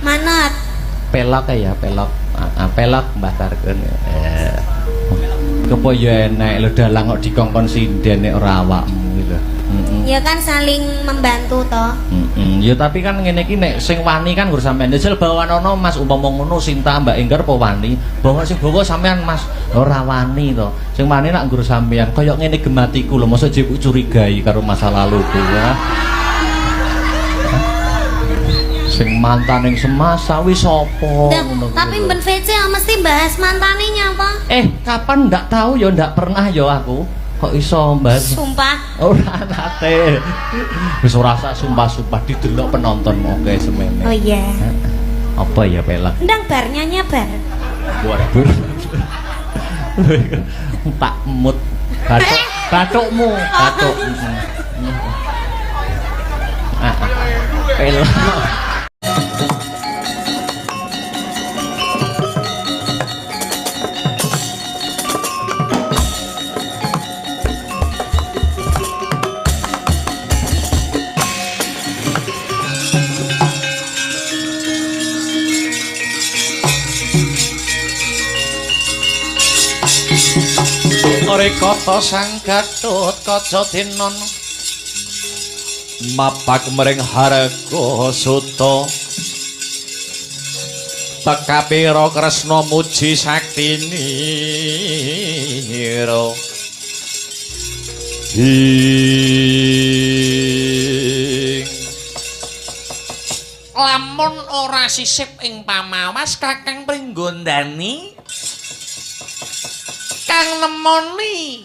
Manut. Pelok ya, pelok. Pelok Mbah Tarkun. Kepo ya enek lho dalang kok dikongkon sinden nek ora awakmu iki lho. Ya kan saling membantu toh. Ya tapi kan ngene iki nek sing wani kan nggur sampean. Jajal bawanono Mas umpama ngono Sinta Mbak Enggar apa wani? Bawa sing bawa sampean Mas. Ora wani to. Sing wani nak nggur sampean kaya ngene gematiku lho, mosok jek curigai karo masa laluku ya. Sing mantan ing semasa wis sapa ngono. Tapi ben VC mesti bahas mantane nyapa? Kapan ndak tahu ya, ndak pernah ya aku. Kok iso bahas? Sumpah. Ora nate. Wis ora sak sumpah-sumpah didelok penonton oke semene. Oh iya. Apa ya pelek? Ndang bar nyanyi bar. Bar. Tak mut. Batuk, batukmu, batuk. Pelek. Rekata Sang Gatotkaca denon mapak mring harga suta tekapira Kresna muji saktinira ing lamun ora sisip ing pamawas Kakang Pringgondani kang nemoni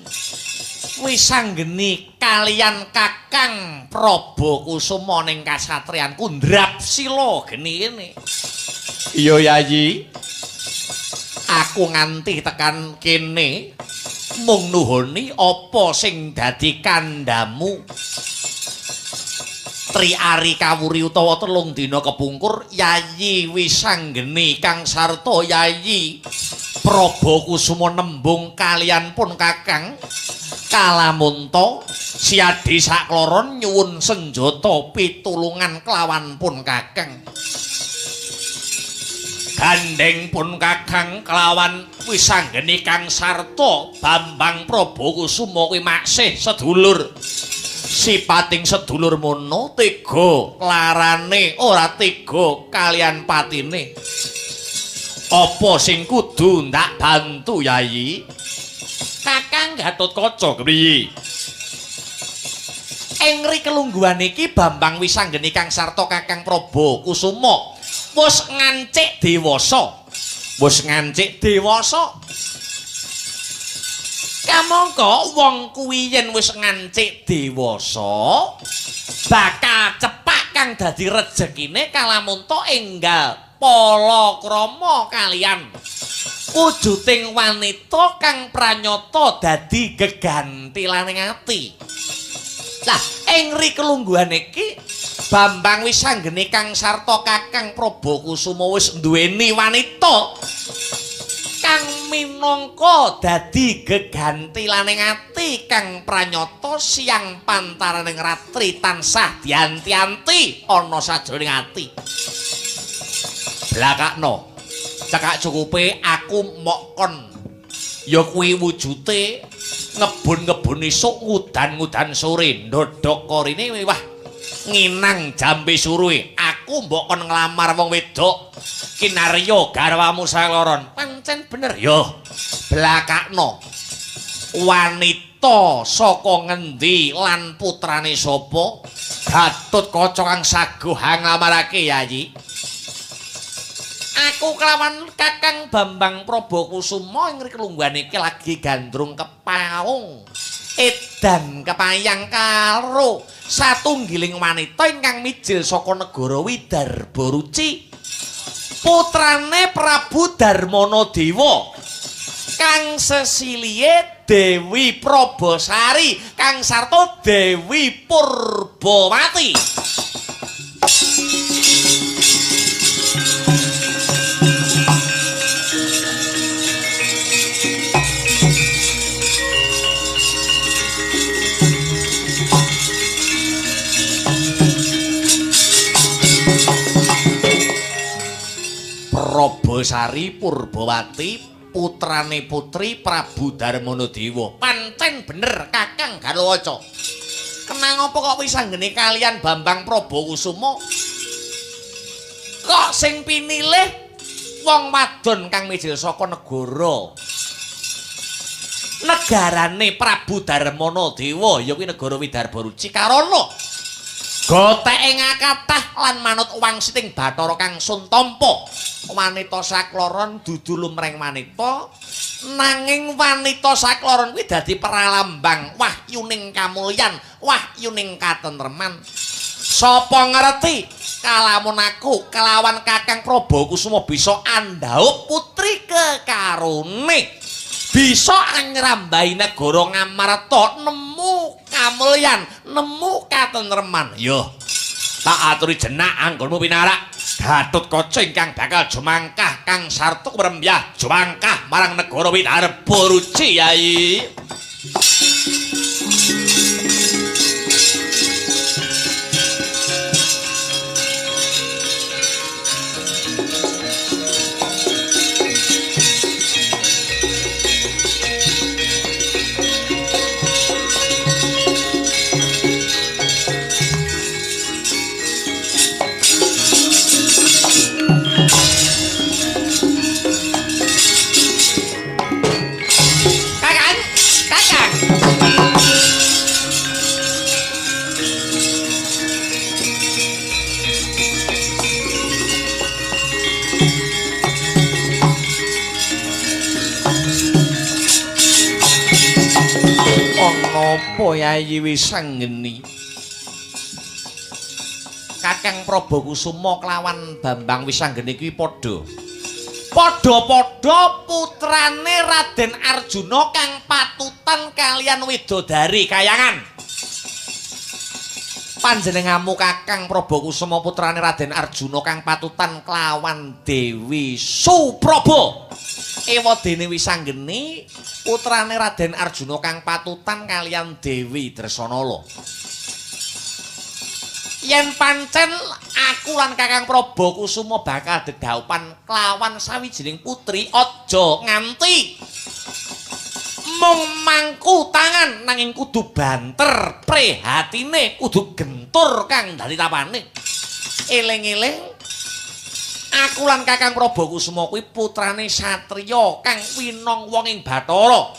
Wisanggeni kalian Kakang Prabakusuma ning kasatriyan Kundrapsila geni kene. Iya Yayi, aku nganti tekan kene mung nuhoni apa sing dadi kandhamu. Tri ari kawuri utawa 3 dina kepungkur Yayi Wisanggeni kang sarta Yayi Prabakusuma nembung kalian pun Kakang Kalamunta siadi sakloron nyuwun senjata pitulungan kelawan pun Kakang. Gandeng pun Kakang kelawan Wisanggeni kang sarta Bambang Prabakusuma kuwi maksih sedulur. Sipating sedulur mono tega larane ora tega kalian patine. Apa sing kudu ndak bantu Yayi? Kakang Gatotkaca kepriye? Ing ri kelungguhan iki Bambang Wisanggeni kang sarta Kakang Prabakusuma wis ngancik dewasa. Wis ngancik dewasa. Kamangka wong kuwi yen wis ngancik dewasa bakal cepak kang dadi rejekine kalamunta enggal palakrama kalian wujuding wanita kang pranyata dadi gegantilaning ati. Lah ing ri kelungguhan iki Bambang Wisanggeni kang sarta Kakang Prabakusuma wis nduweni wanita kang minangka dadi gegantilaning ati kang pranyata siang pantaraning ratri tansah dianti-anti ana sajroning ati. Blakakno cekak cukupe aku mok kon ya kuwi wujute ngebun-ngebun esuk ngudan-ngudan sore ndodhok korine wah nginang jambe suruhe aku mbok kon nglamar wong wedok kinarya garwamu sakloron. Pancen bener ya. Blakakno wanita saka ngendi lan putrane sapa? Gatotkaca kang saguh nglamarake Yayi. Aku kelawan Kakang Bambang Prabakusuma ing kelungguhan iki lagi gandrung kepaung edan kepayang karo satunggiling wanita ingkang mijil saka negara Widarba Ruci, putrane Prabu Darmana Dewa kang sesilihe Dewi Probosari kang sarta Dewi Purbawati. Purbasari Purbawati putrane putri Prabu Darmana Dewa. Pancen bener Kakang Gatotkaca. Kenang apa kok wisanggeni kalian Bambang Prabakusuma? Kok sing pinilih wong wadon kang mijil saka negara. Negarane Prabu Darmana Dewa ya kuwi negara Widarba Ruci karana goteke ngakatah lan manut wangsiting Bathara kang sun tampa. Wanita sakloron dudu lumreng wanita, nanging wanita sakloron kuwi dadi pralambang wahyuning kamulyan, wahyuning katentreman. Sapa ngerti kalamun aku kelawan Kakang Prabakusuma bisa andhaup putri kekarone, bisa anyrambahi negara Ngamarta, nemu kamulyan, nemu katentreman. Yo, tak aturi jenak anggonmu pinarak Gatotkaca ingkang bakal jumangkah kang sarta kumrembyah jumangkah marang negara Widarba Ruci. Yai. Apa Yayi Wisanggeni? Kakang Prabakusuma kelawan Bambang Wisanggeni kuwi padha. Padha-padha putrane Raden Arjuna kang patutan kalian widodari kayangan. Panjenenganmu Kakang Prabakusuma putrane Raden Arjuna kang patutan kelawan Dewi Supraba. Ewadene Wisanggeni putrane Raden Arjuna kang patutan kalian Dewi Dresanala. Yen pancen aku lan Kakang Prabakusuma bakal dedhaupan kelawan sawijining putri, aja nganti mung mangku tangan nanging kudu banter prihatine, kudu gentur kang dadi tapane. Eling-eling aku lan Kakang Prabakusuma kuwi putrane satriya kang winong wong ing Bathara.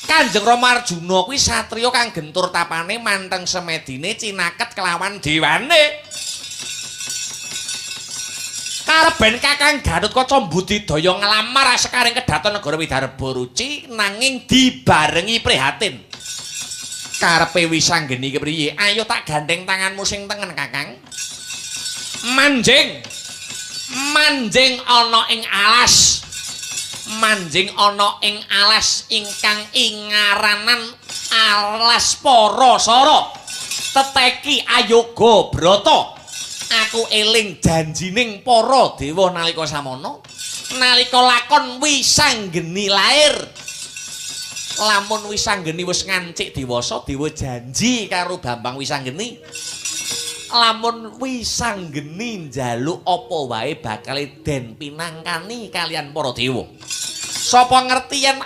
Kanjeng Rama Arjuna kuwi satriya kang gentur tapane, manteng semedine, cinaket kelawan dewane. Kareben Kakang Gatotkaca mbudidaya nglamar sekaring kedaton negara Widarba Ruci nanging dibarengi prihatin. Karepe Wisanggeni kepriye? Ayo tak gandeng tanganmu sing tengen, Kakang. Manjing. Manjing ana ing alas. Manjing ana ing alas ingkang ingaranan alas Parasara. Teteki ayoga brata. Aku eling janjining para dewa nalika samana, nalika lakon Wisanggeni lair. Lamun Wisanggeni wis ngancik dewasa, dewa janji karo Bambang Wisanggeni, lamun Wisanggeni njaluk apa wae bakal den pinangkani kalian para dewa. Sapa ngerti yen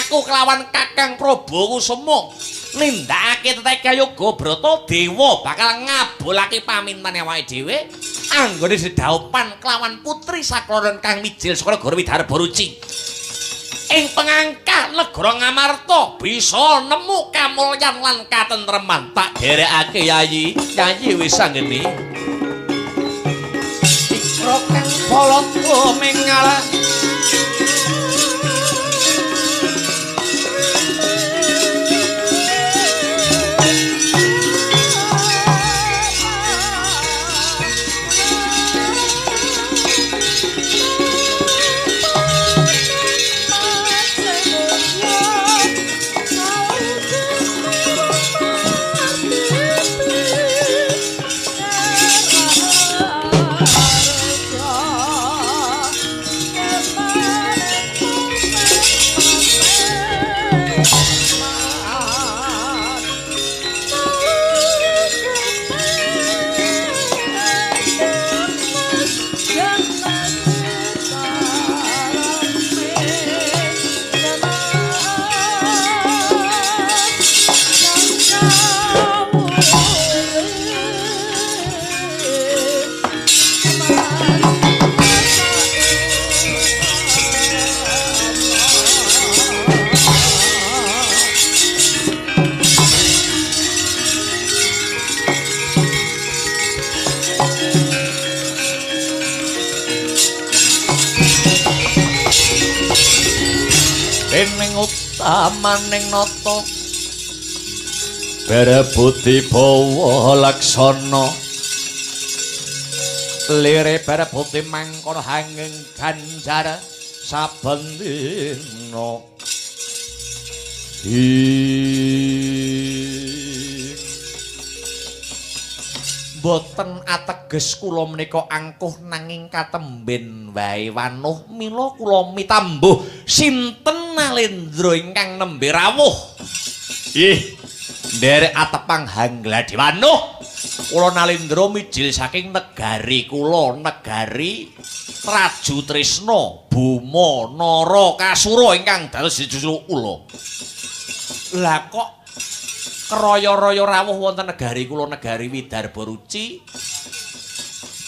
aku kelawan Kakang Prabakusuma nindakake teteki ayoga brata, dewa bakal ngabulake pamintane awake dhewe anggone dedhaupan kelawan putri sakloron kang mijil saka negara Widarba Ruci. Ing pengangkah negara Ngamarta bisa nemu kamulyan lan katentreman. Tak derekake Yayi, Yayi Wisanggeni. Cikra kang palata mengalah Yeah. Dening utamaning nata berebudi bawa laksana lire berebudi mangkono hanging ganjar saben dina. Boten ateges kula menika angkuh nanging katemben wae wanuh mila kula mitambuh sinten Nalendra ingkang nembe rawuh. Ih, nderek atepang Hanggladi wanuh. Kula Nalendra mijil saking negari kula, negari Traju Tresna Buma Nara Kasura ingkang dados jejuluk kula. Lah kok raya-raya rawuh wonten negari kula, negari Widarba Ruci,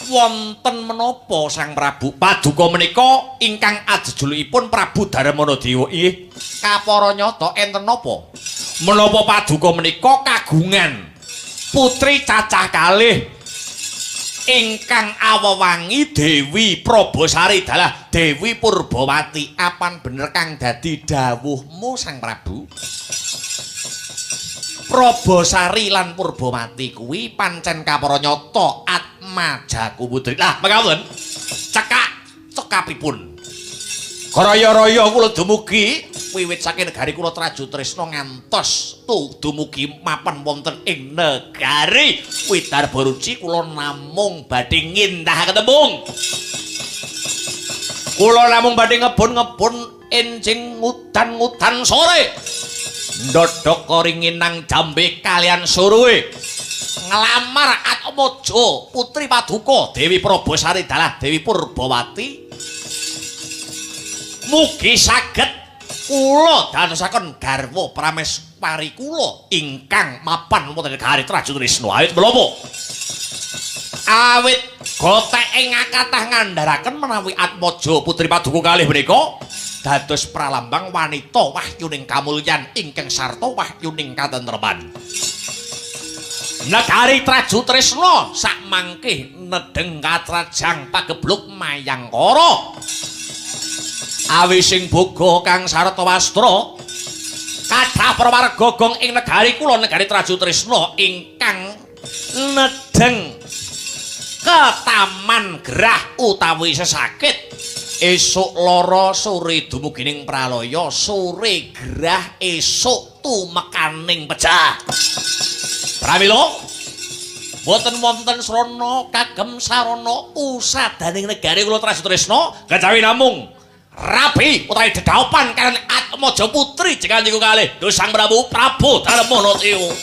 wonten menapa Sang Prabu Paduka menika ingkang ajejulukipun Prabu Darmanadewa? Ih, kapara nyata enten napa? Menapa Paduka menika kagungan putri cacah kalih ingkang awewangi Dewi Probosari dalah Dewi Purbawati? Apan bener kang dadi dawuhmu Sang Prabu? Probosari lan Purbawati kuwi pancen kapara nyata atmajaku putri. Lah mekaten cekak cekapipun raya-raya kula dumugi wiwit saking negari kula Traju Tresna ngantos dumugi mapan wonten ing negari Widarba Ruci, kula namung badhe ngindahaken tembung. Kula namung badhe ngebun-ngebun enjing ngudan-ngudan sore, ndodhok koringinang jambe kalian suruhe nglamar Atmaja putri Paduka Dewi Probosari dalah Dewi Purbawati. Mugi saged kula dadosaken garwa prameswari kula ingkang mapan wonten negari Traju Tresna. Awit menapa? Awit goteke ngakatah ngandharaken menawi Atmaja putri Paduka kalih menika dados pralambang wanita wahyuning kamulyan ingkang sarta wahyuning katentreman. Negari Traju Tresna sakmangke nedheng katrajang pagebluk mayangkara. Awising boga kang sarta wastra kathah prawarga gong ing negari kula, negari Traju Tresna ingkang nedheng ketaman gerah utawi sesakit. Esuk lara sore dumugining pralaya, sore gerah esuk tumekaning pejah. Pramila boten wonten srana kagem sarana usadaning negari kula Traju Tresna kejawi namung rabi utawi dedhaupan kaliyan Atmaja putri jenengan niku kalih Sang Prabu Prabu Darmanadewa.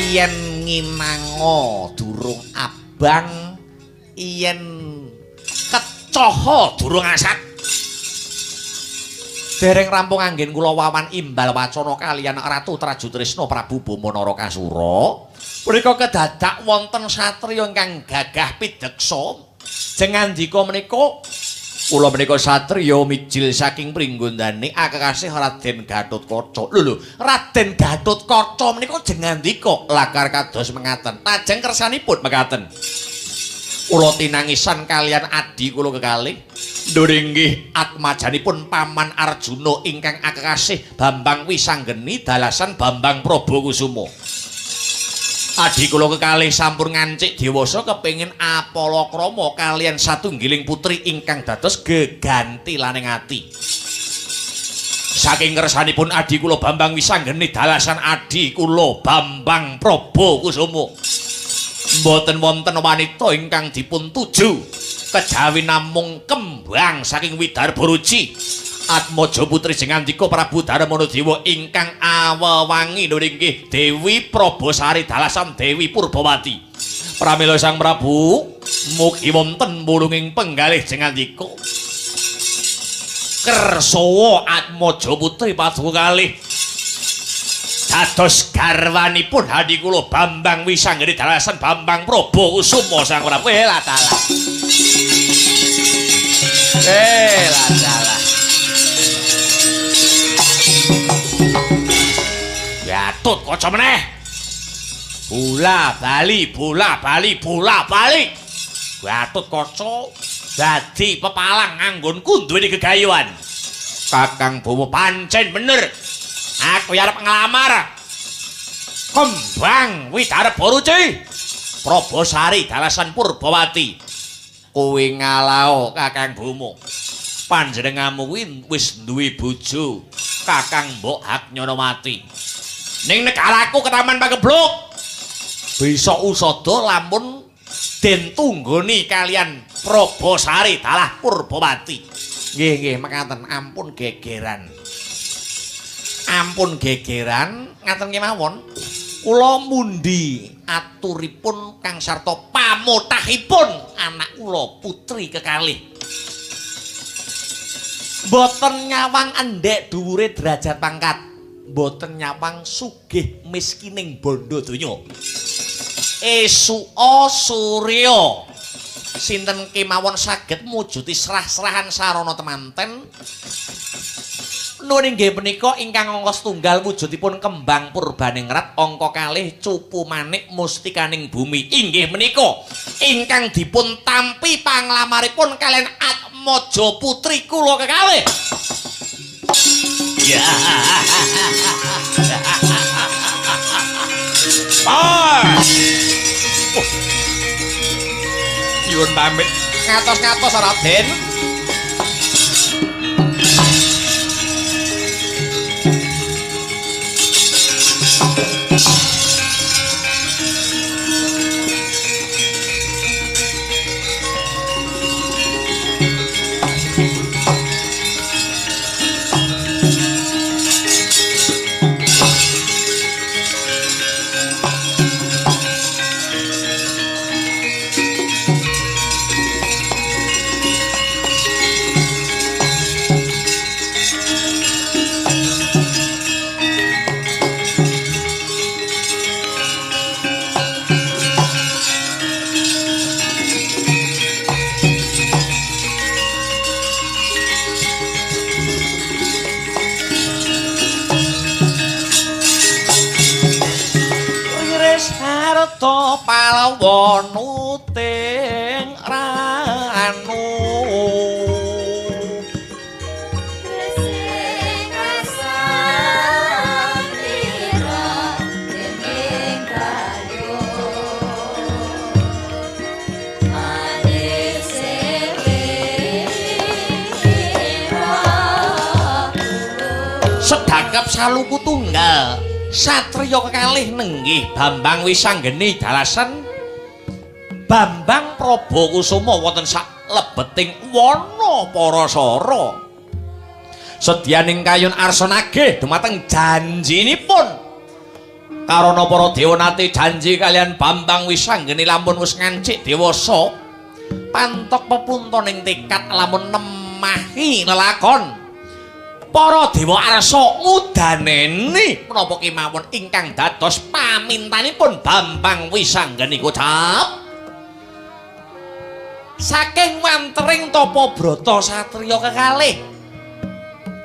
Yen nginanga durung abang, yen kecoha durung asat. Dereng rampung anggen kula wawan imbal wacana kaliyan Ratu Traju Tresna Prabu Boma Narakasura. Punika kedadak wonten satriya ingkang gagah pideksa. Jengandika menika, kula menika satriya mijil saking Pringgondani akekasih Raden Gatotkaca. Lho lho, Raden Gatotkaca menika jengandika lakar kados mengaten. Lajeng kersanipun mekaten. Kula tinangisan kaliyan adi kula kekalih. Nduringgih atmajanipun Paman Arjuna ingkang akekasih Bambang Wisanggeni dalasan Bambang Prabakusuma. Adi kula kekalih sampun ngancik dewasa kepengin apalakrama kaliyan satunggiling putri ingkang dados geganti laning ati. Saking kersanipun adi kula Bambang Wisanggeni dalasan adi kula Bambang Prabakusuma, mboten wonten wanita ingkang dipun tuju kejawi namung kembang saking Widarba Ruci. Atmaja putri Jengandika Prabu Darmanadewa ingkang awewangi inggih Dewi Prabasari dalasan Dewi Purbawati. Pramila Sang Prabu mugi wonten wulunging penggalih Jengandika. Kersawa Atmaja putri paduka kalih dados garwanipun hadi kula Bambang Wisanggeni dalasan Bambang Prabakusuma Sang Prabu. Lah dalah. Lah dalah. Gatut kaca meneh. Bola bali, bola bali, bola bali. Gatut kaca dadi pepalang anggonku duweni gegayuhan. Kakang Bowo pancen bener. Aku arep nglamar Kembang Widarba Ruci Prabasari dalasan Purbawati. Kowe ngalao Kakang Bomo. Panjenenganmu kuwi wis duwe bojo Kakang Mbok Haknyanawati. Ning negaraku ketaman pagebluk. Besok usada lamun den tunggoni kalian Prabasari dalah Purbawati. Nggih nggih mekaten, ampun gegeran. Ampun gegeran ngaten kemawon. Kula mundi aturipun kang sarta pamotahipun anak kula putri kekalih. Mboten nyawang endhek dhuwure derajat pangkat, mboten nyawang sugih miskining bondo donya. Esuka surya sinten kemawon saged mujuti serah-serahan sarana temanten. Nun inggih punika ingkang angka setunggal wujudipun kembang purbaningrat, angka kalih cupu manik mustikaning bumi. Inggih menika ingkang dipun tampi panglamaripun kalian Atmaja putri kula kekalih. Ya. Ah. Nyuwun pamit ngatos-ngatos Raden. Pawanuting ranu Gresing asam lira dening kayu manis Sedakep saluku tunggal satriya kekalih nenggih Bambang Wisanggeni dalasan Bambang Prabakusuma wonten sak lebeting wana Parasara. Sedyaning kayun arsa nagih dumateng janjinipun. Karana para dewa nate janji kalian Bambang Wisanggeni lamun wis ngancik dewasa pantok pepuntoning tekad lamun nemahi lelakon. Para dewa arsa ngudaneni menapa kemawon ingkang dados pamintanipun Bambang Wisanggeni kocap. Saking wantering tapa brata satriya kekalih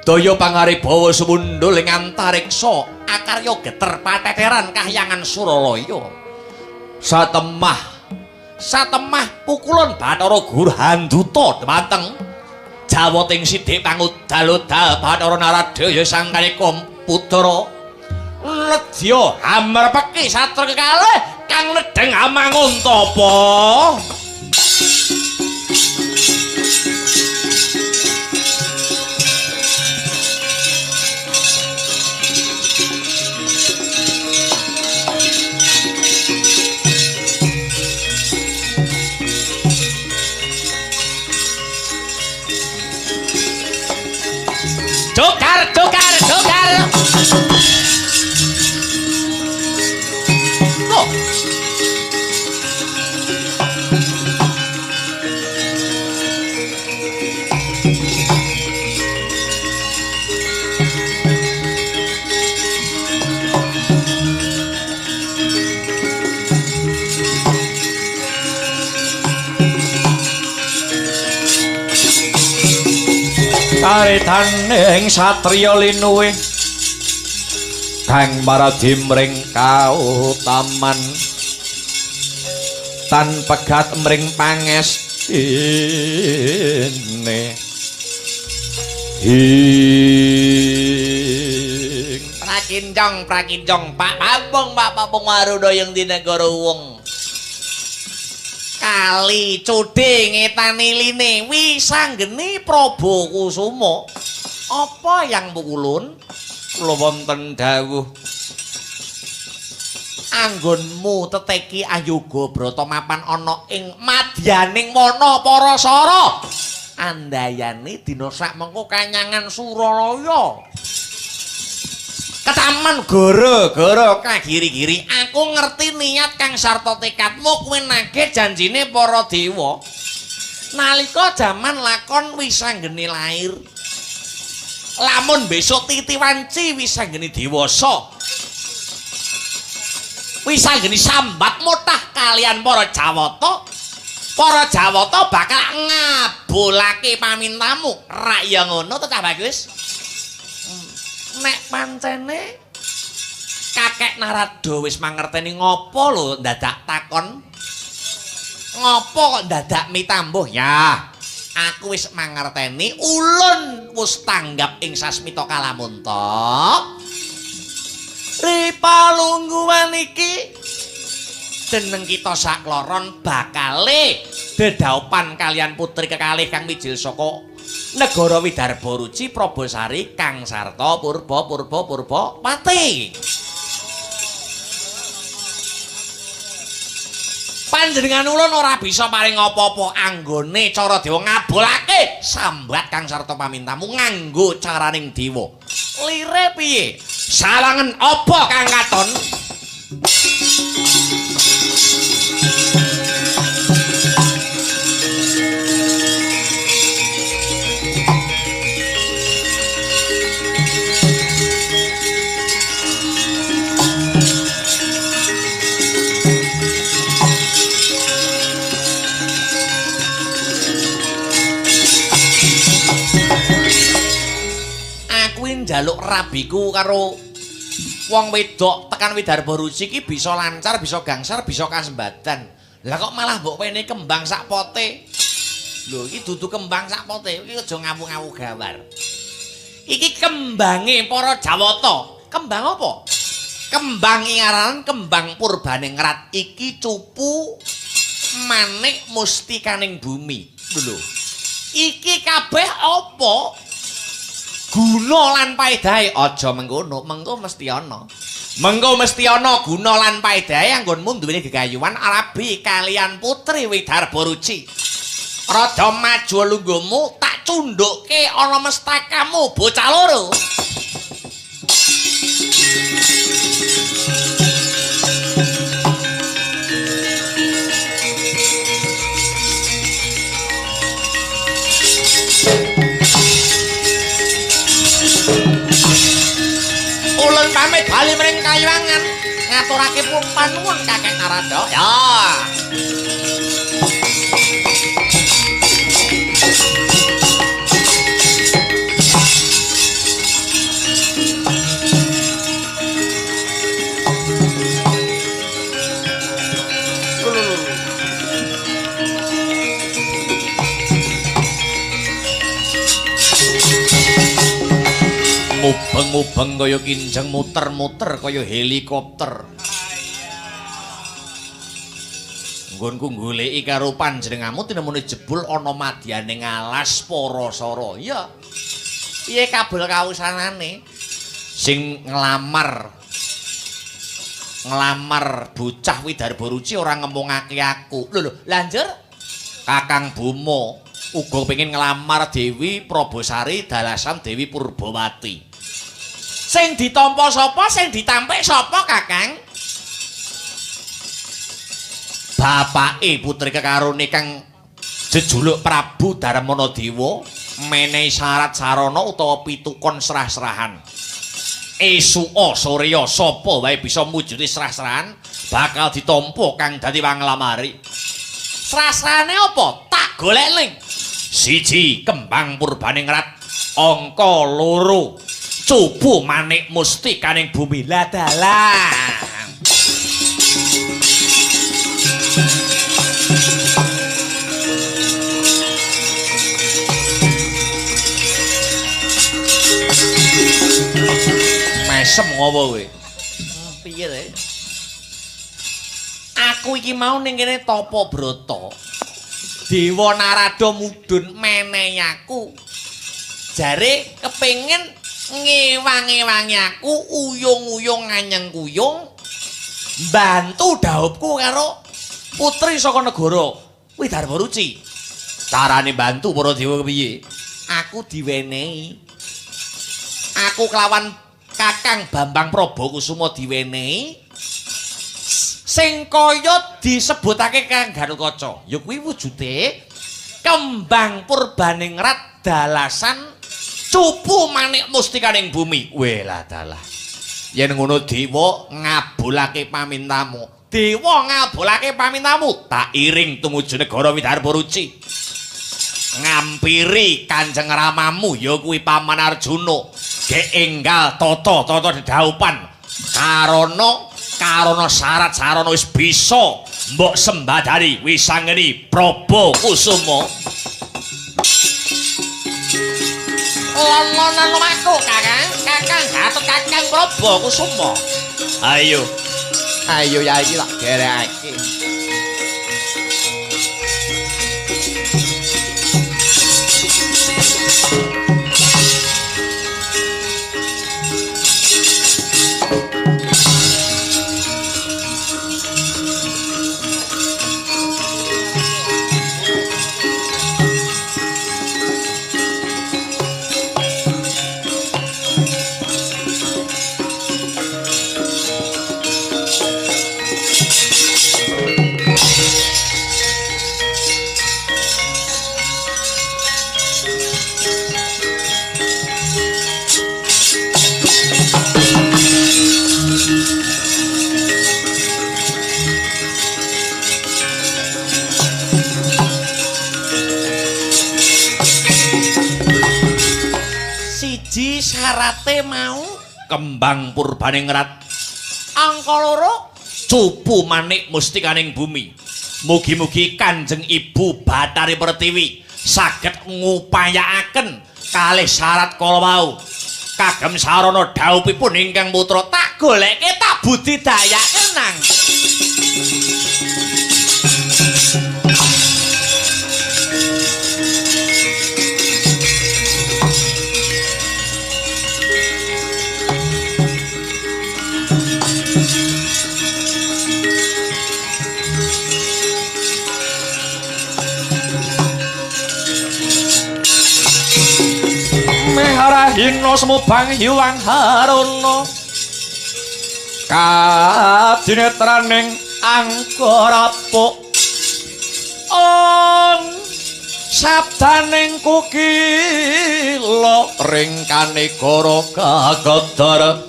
daya pangaribawa sumundhul ing antariksa akarya geter pateteran kahyangan Suralaya. Satemah satemah pukulun Bathara Guru Handuta dhumateng Jawating Sidik pangudal-udal Bathara Narada ya sangkanika putera ledya hamrepeki satra kekalih kang nedheng amangun tapa. Caritaning satriya linuwih kang maradi mring kautaman tan pegat mring pangestine. Ing prakinjong prakinjong Pak Papung Pak Papung Waruda yang di negara wong kali cudhe ngetani line wisanggeni Prabu Kusuma. Apa yang pukulun? Kula wonten dawuh anggonmu teteki ayoga brata mapan ana ing madyaning wana Parasara. Andayani dina sak mengko kanyangan Suralaya. Ketaman goro-goro kagiri-giri aku ngerti niat kang sarta tekadmu kowe nagih janjine para dewa. Nalika jaman lakon wisanggeni lair. Lamun besok titi wanci wisanggeni dewasa. Wisanggeni sambat motah kalian para Jawata. Para Jawata bakal ngabulake pamintamu. Rak ya ngono to cah bagus. Nek pancene kakek Narada wis mangerteni ngopo lho dadak takon. Ngopo kok dadak mitambuh? Ya, aku wis mangerteni ulun wis tanggap ing sasmita kalamunta. Ripalungguhan iki jeneng kita sakloron bakale dedaupan kalian putri kekalih kang mijil saka negara Widarba Ruci Probosari kang sarta purba purba purba pati. Panjenengan ulun ora bisa paring apa-apa anggone cara dewa ngabulake sambat kang sarta pamintamu nganggo caraning dewa. Lire piye? Sawangen apa kang katon? Njaluk rabiku karo wong wedok tekan Widarba Ruci iki bisa lancar, bisa gangsar, bisa kasembadan. Lah kok malah mbok wene kembang sak pote. Lho iki dudu kembang sak pote, iki aja ngawu-ngawu gawar. Iki kembange para Jawata. Kembang apa? Kembang ing aran kembang purbaning rat iki cupu manik mustikaning bumi. Lho. Iki kabeh apa? Guna lan paedahe aja mengkono, mengko mesti ana. Mengko mesti ana guna lan paedahe anggonmu duweni gegayuhan rabi kalian putri Widarba Ruci. Rada maju lungguhmu tak cundhukke ana mestakamu bocah loro. Ulun pamit bali mring kayuwangan ngaturake panuwun kakek Narada. Ya. Mubeng-mubeng kaya kinjeng, muter-muter kaya helikopter. Nggonku goleki karo panjenenganmu tinemune jebul ana madyaning alas Parasara. Ya. Piye kabel kausanane? Sing nglamar bocah Widarba Ruci ora ngemungake aku. Lho lho, lanjur Kakang Boma uga pengin nglamar Dewi Probosari dalasan Dewi Purbawati. Sing ditampa sapa, sing ditampik sapa, Kakang? Bapake putri kekarone kang jejuluk Prabu Darmana Dewa menehi syarat sarana utawa pitukon serah-serahan. Esuka soreya sapa wae bisa mujudi serah-serahan bakal ditampa kang dadi wanglamari. Serah-serahane apa? Tak golekne. Siji, kembang purbaning rat. Angka 2 cupu manik mustikaning bumi. Lah dalah. Mesem ngopo kowe? Piye to? Aku iki mau ning kene tapa brata. Dewa Narada mudhun menehi aku. Jare kepengin ngewang-ewangi aku uyung-uyung nganyeng kuyung mbantu dhaupku karo putri saka negara Widarba Ruci. Carane mbantu para dewa kepiye? Aku diwenehi. Aku kelawan Kakang Bambang Prabakusuma diwenehi sing kaya disebutake Kang Garukaca. Ya kuwi wujude kembang purbaning rat dalasan cupu manik mustikaning bumi. Weh lah dalah. Yen ngono dewa ngabulake pamintamu. Dewa ngabulake pamintamu, tak iring tumuju negara Widarba Ruci. Ngampiri Kanjeng Ramamu ya kuwi Paman Arjuna. Gek enggal tata-tata dedhaupan. Karana karana syarat sarana wis bisa mbok sembadani Wisanggeni Prabakusuma. Lon-lonan lumaku Kakang, Kakang Gatot Kakang Prabakusuma. Ayo. Ayo ya iki tak gerekake. Syarate mau kembang purbaning rat. Angka 2 cupu manik mustikaning bumi. Mugi-mugi Kanjeng Ibu Bathari Pertiwi saged ngupayakaken kalih syarat kala wau. Kagem sarana dhaupipun ingkang putra tak goleke tak budidayake nang. Mehara hina semubang yuwang haruna kadinetraning angkara puk ong sabdaning kukila ring kanegara kagodara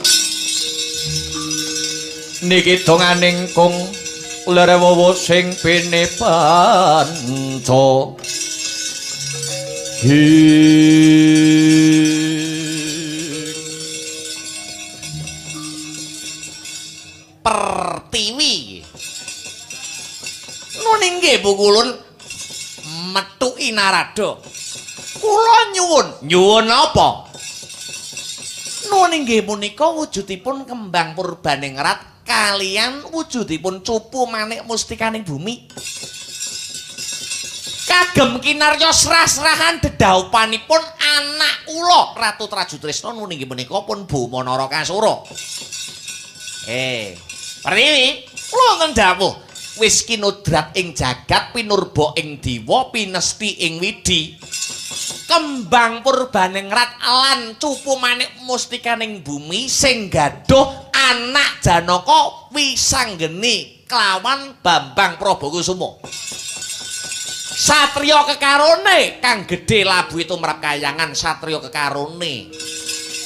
niki donganing kung lerewowo sing bene panca. Pertiwi nun inggih Bu Kulun methuki Narada. Kula nyuwun. Nyuwun apa? Nun inggih punika wujudipun kembang purbaning rat kalian wujudipun cupu manik mustikaning bumi. Kagem kinarya srah-srahan dedhaupanipun anak kula Ratu Trajutrisna nun inggih punika pun Boma Narakasura. Pertiwi, kula wonten dawuh, wis kinodrat ing jagat, pinurba ing dewa, pinesti ing widi. Kembang purbaning rat lan cupu manik mustikaning bumi sing gaduh anak Janaka Wisanggeni kelawan Bambang Prabakusuma. Satriya kekarone kang gedhe labuhe tumrap kayangan, satriya kekarone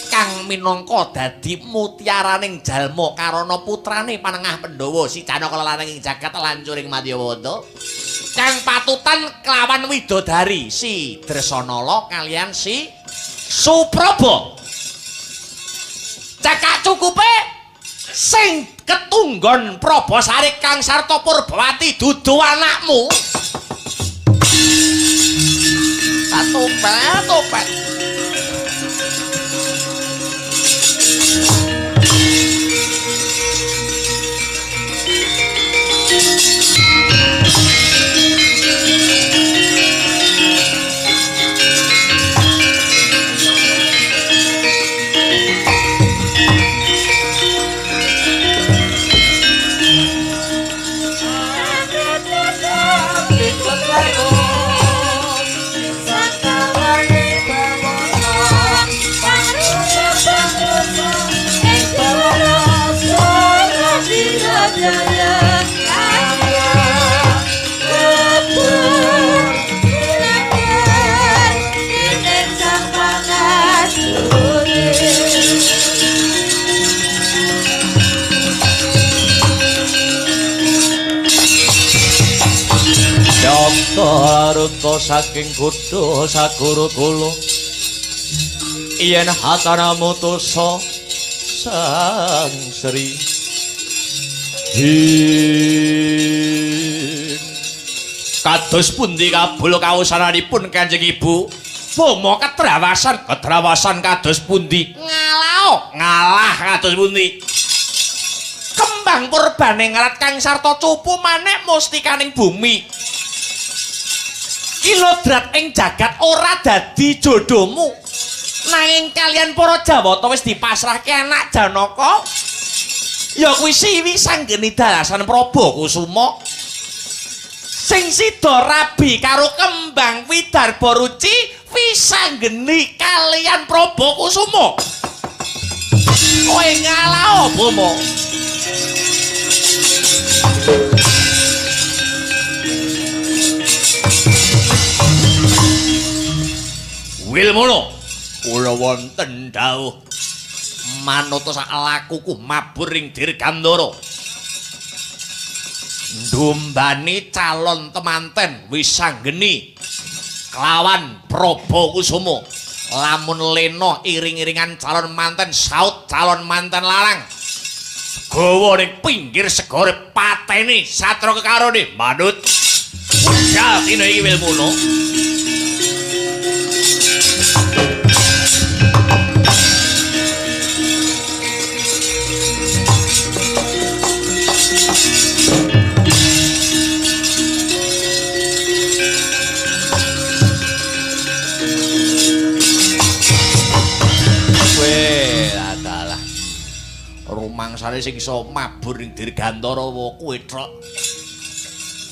kang minangka dadi mutiaraning jalma karana putrane panengah Pandhawa si Janaka lelanang ing jagat lancuring Madyawata kang patutan kelawan widodari si Dresanala kalian si Supraba. Cekak cukupe sing ketunggon Prabasari Kang Sarta Purbawati dudu anakmu. Topet, topet. Laruta saking kutha saguru kula yen hatana mutusa Sang Sri Hing. Kados pundi kabul kawusananipun Kanjeng Ibu? Boma ketrawasan, ketrawasan kados pundi? Ngalao, ngalah kados pundi? Kembang purbane ngrat Kang Sarta cupu manek mustikaning bumi. Kilodrat ing jagat ora dadi jodohmu. Nanging kalian para Jawata wis dipasrahke anak Janaka. Ya kuwi Siwi Sanggeni dalasan Prabu Kusuma. Sing sida rabi karo Kembang Widarba Ruci Wisanggeni kalian Prabu Kusuma. Kowe ngalah apa, Mo? Wilmono, kula wonten dawuh manut sak lakuku mabur ing Dirgantara. Ndumbani calon temanten Wisanggeni kelawan Prabu Kusuma. Lamun lena iring-iringan calon manten saut calon manten larang. Gawa ning pinggir segara pateni satra kekarone manut. Budal dina iki Wilmono. Rumangsane sing iso mabur ing Dirgantara wa kowe tok.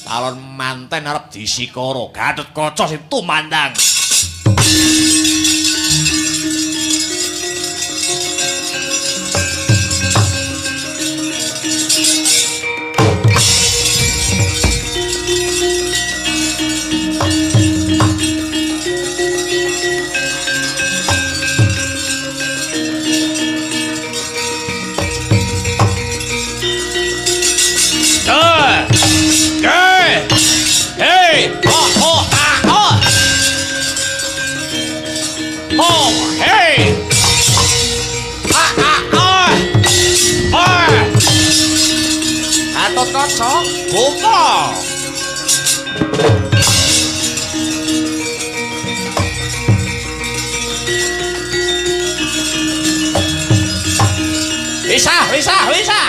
Calon manten arep disikara Gatotkaca sing tumandang. Gatotkaca, buka. Bisa, bisa, bisa.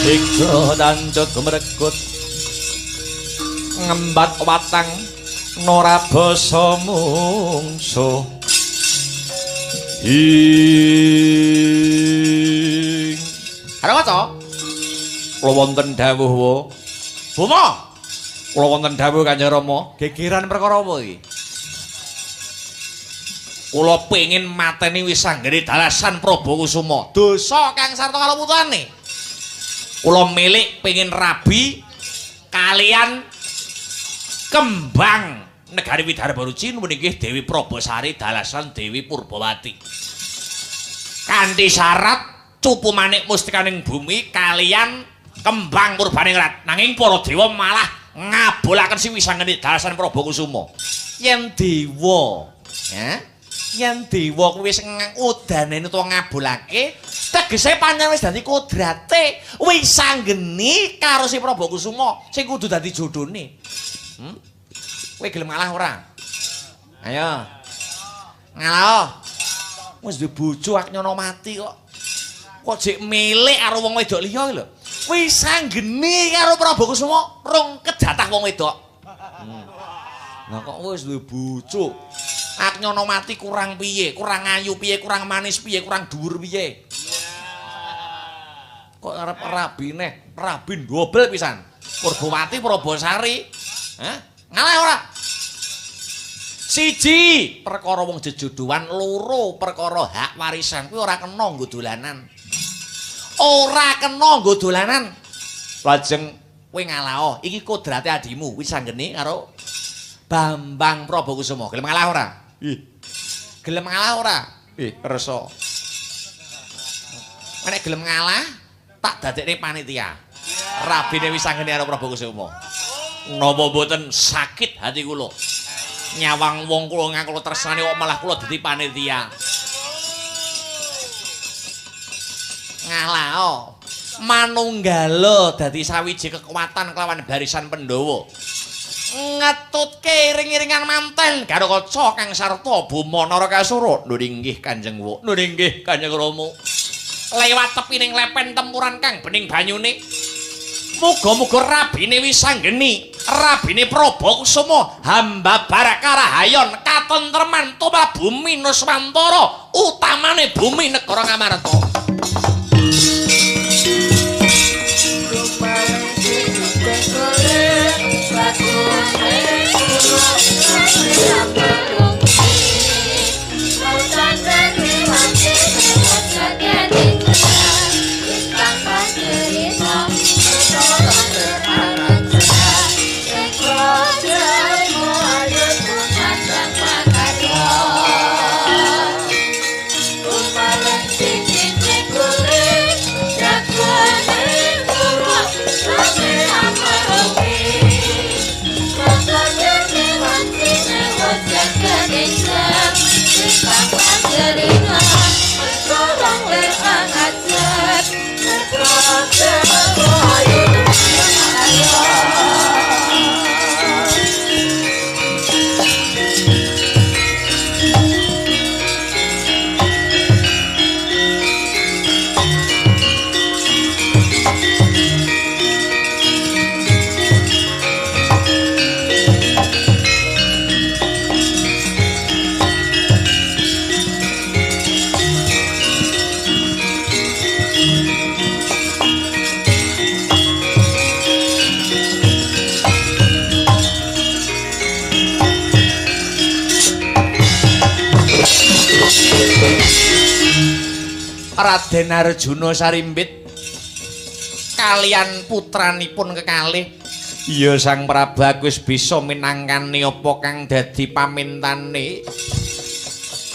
Iga tancut gumregut ngembat watang nora basa mungsuh. Ing Halo kaca. Kula wonten dawuh wa. Boma. Kula wonten dawuh Kanjeng Rama. Gegeran perkara apa iki? Kula pengin mateni Wisanggeni dalasan Prabu Kusuma. Dosa Kang Sarta karo putane. Kula milik pengin rabi kalian Kembang Negari Widarba Ruci inggih Dewi Probosari dalasan Dewi Purbawati. Kanthi syarat cupu manik mustikaning bumi kalian kembang Purbaningrat. Nanging para dewa malah ngabulaken si Wisanggeni dalasan Prabakusuma. Yen dewa, ya, yen dewa kuwi wis udanene utawa ngabulake, tegese pancen wis dadi kodrate Wisanggeni karo si Prabakusuma sing kudu dadi jodhone. Kowe gelem ngalah ora? Ayo. Ngalah. Wis duwe bojo ak nyono mati kok. Kok jek milik karo wong wedok liya iki lho. Wisanggeni karo Prabakusuma rong kejatah wong wedok. Lah kok wis duwe bojo. Ak nyono mati kurang piye, kurang ayu piye, kurang manis piye, kurang dhuwur piye. Kok arep rabi neh, rabi ndobel pisan. Purbawati Probosari. Hah? Ngalah ora? Siji, perkara wong jejodohan, loro perkara hak warisan kuwi ora kena nggo dolanan. Ora kena nggo dolanan. Lajeng kowe ngalah, iki kodrate adimu Wisanggeni karo Bambang Prabakusuma. Gelem ngalah ora? Ih. Gelem ngalah ora? Ih, resa. Nek gelem ngalah, tak dadekne panitia. Rabine Wisanggeni karo Prabakusuma. Napa mboten sakit hati kula? Nyawang wong kula ngaku tresnani kok malah kula dadi panitia. Ngalah. Manunggala dadi sawiji kekuatan kelawan barisan Pandhawa. Ngetutke iring-iringan manten Garukaca kang sarta Boma Narakasura. Nur inggih Kanjeng Wuk, nur inggih Kanjeng Rama. Lewat tepining lepen tempuran kang bening banyune. Muga-muga rabine Wisanggeni, rabine Prabakusuma, hamba barakarahayon katentreman tumrap bumi Nuswantara, utamane bumi negara Ngamarta. Raden Arjuna Sarimbit kalian putranipun kekalih. Iya Sang Prabu, aku wis bisa minangkani apa kang dadi pamintane.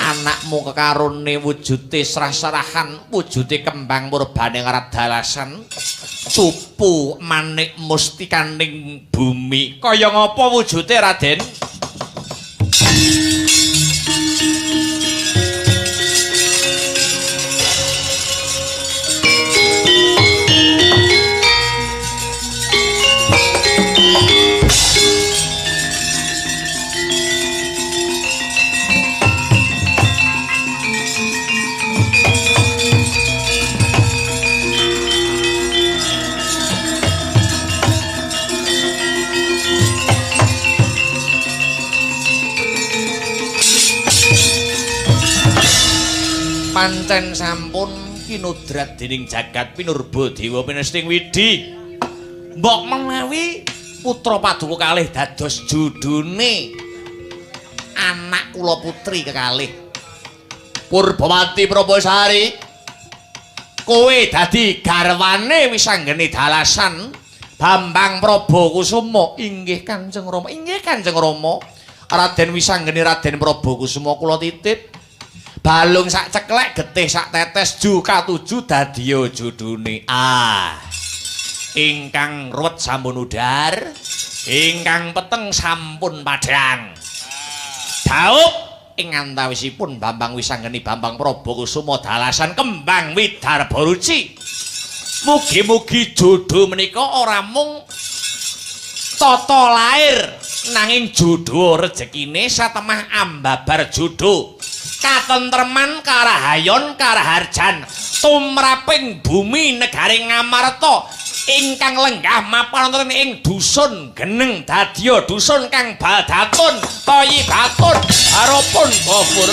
Anakmu kekarone wujude srah-srahan, wujude kembang purbane dalasan, cupu manik mustikaning bumi. Kaya ngapa wujude Raden? Pancen sampun kinudrat dening jagat pinurba dewa pinesting widhi. Mbok menawi putra paduka kalih dados judune anak kula putri kekalih. Purbawati Probosari, kowe dadi garwane Wisanggeni dalasan Bambang Prabakusuma. Inggih Kanjeng Rama, inggih Kanjeng Rama. Raden Wisanggeni Raden Prabakusuma kula titip. Balung sak ceklek, getih sak tetes, ju katuju dadiya jodhone. Ah. Ingkang ruwet sampun udar, ingkang peteng sampun padhang. Daup ing antawisipun Bambang Wisanggeni Bambang Prabakusuma dalasan kembang Widarba Ruci. Mugi-mugi jodho menika ora mung tata lair, nanging jodho rejekine satemah ambabar jodho. Katentreman karahayon karaharjan tumraping bumi negari Ngamarta ingkang lenggah mapan wonten ing dusun Geneng dadya dusun kang baldatun toyibatun haropun gofur.